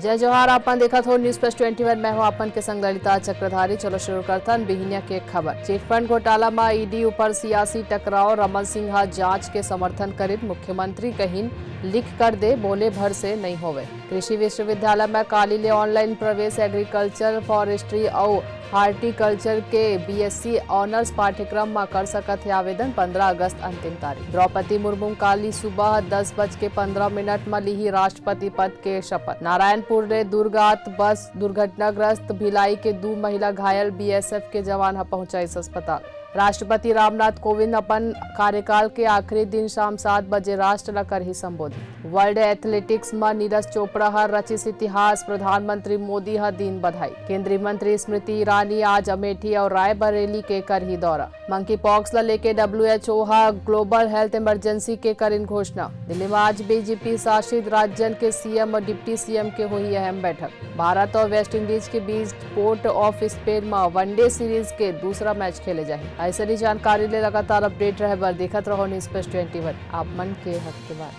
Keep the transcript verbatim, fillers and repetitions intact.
जय जोहार, आपन देखत हो News Plus twenty one, मैं हूं आपन के संग ललिता चक्रधारी। चलो शुरू करथन बिहिनिया के खबर। चिटफंड घोटाला म ईडी ऊपर सियासी टकराव, रमन सिंह ह जांच के समर्थन करिन, मुख्यमंत्री कहिन लिख कर दे, बोले भर से नइ होवे। कृषि विश्वविद्यालय म काली ले online प्रवेश, agriculture, forestry अउ horticulture के BSc honours पाठ्यक्रम म कर सकत हे आवेदन, पंद्रह अगस्त अंतिम तारीख। द्रौपदी मुर्मू काली सुबह दस बज के पंद्रह मिनट म लिही राष्ट्रपति पद के शपथ। नारायणपुर ले दुर्ग आत बस दुर्घटनाग्रस्त, भिलाई के दू महिला घायल, BSF के जवान ह पहुंचाइस अस्पताल। राष्ट्रपति रामनाथ कोविंद अपन कार्यकाल के आखिरी दिन शाम सात बजे राष्ट्र ल करही संबोधित। World Athletics म नीरज चोपड़ा ह रचिस इतिहास, प्रधानमंत्री मोदी ह दीन बधाई। केंद्रीय मंत्री स्मृति ईरानी आज अमेठी अउ रायबरेली के करही दौरा। Monkeypox ल लेके WHO ह global health emergency के करिन घोषणा। दिल्ली म आज BJP शासित राज्यन के CM अउ deputy CM के होही अहम बैठक। भारत अउ वेस्ट इंडीज के बीच पोर्ट ऑफ स्पेन म वनडे सीरीज के दूसरा मैच खेले जाही। अइसने जानकारी ले लगातार update रहे बर देखत रहो News Plus twenty one, आप मन के हक के बात।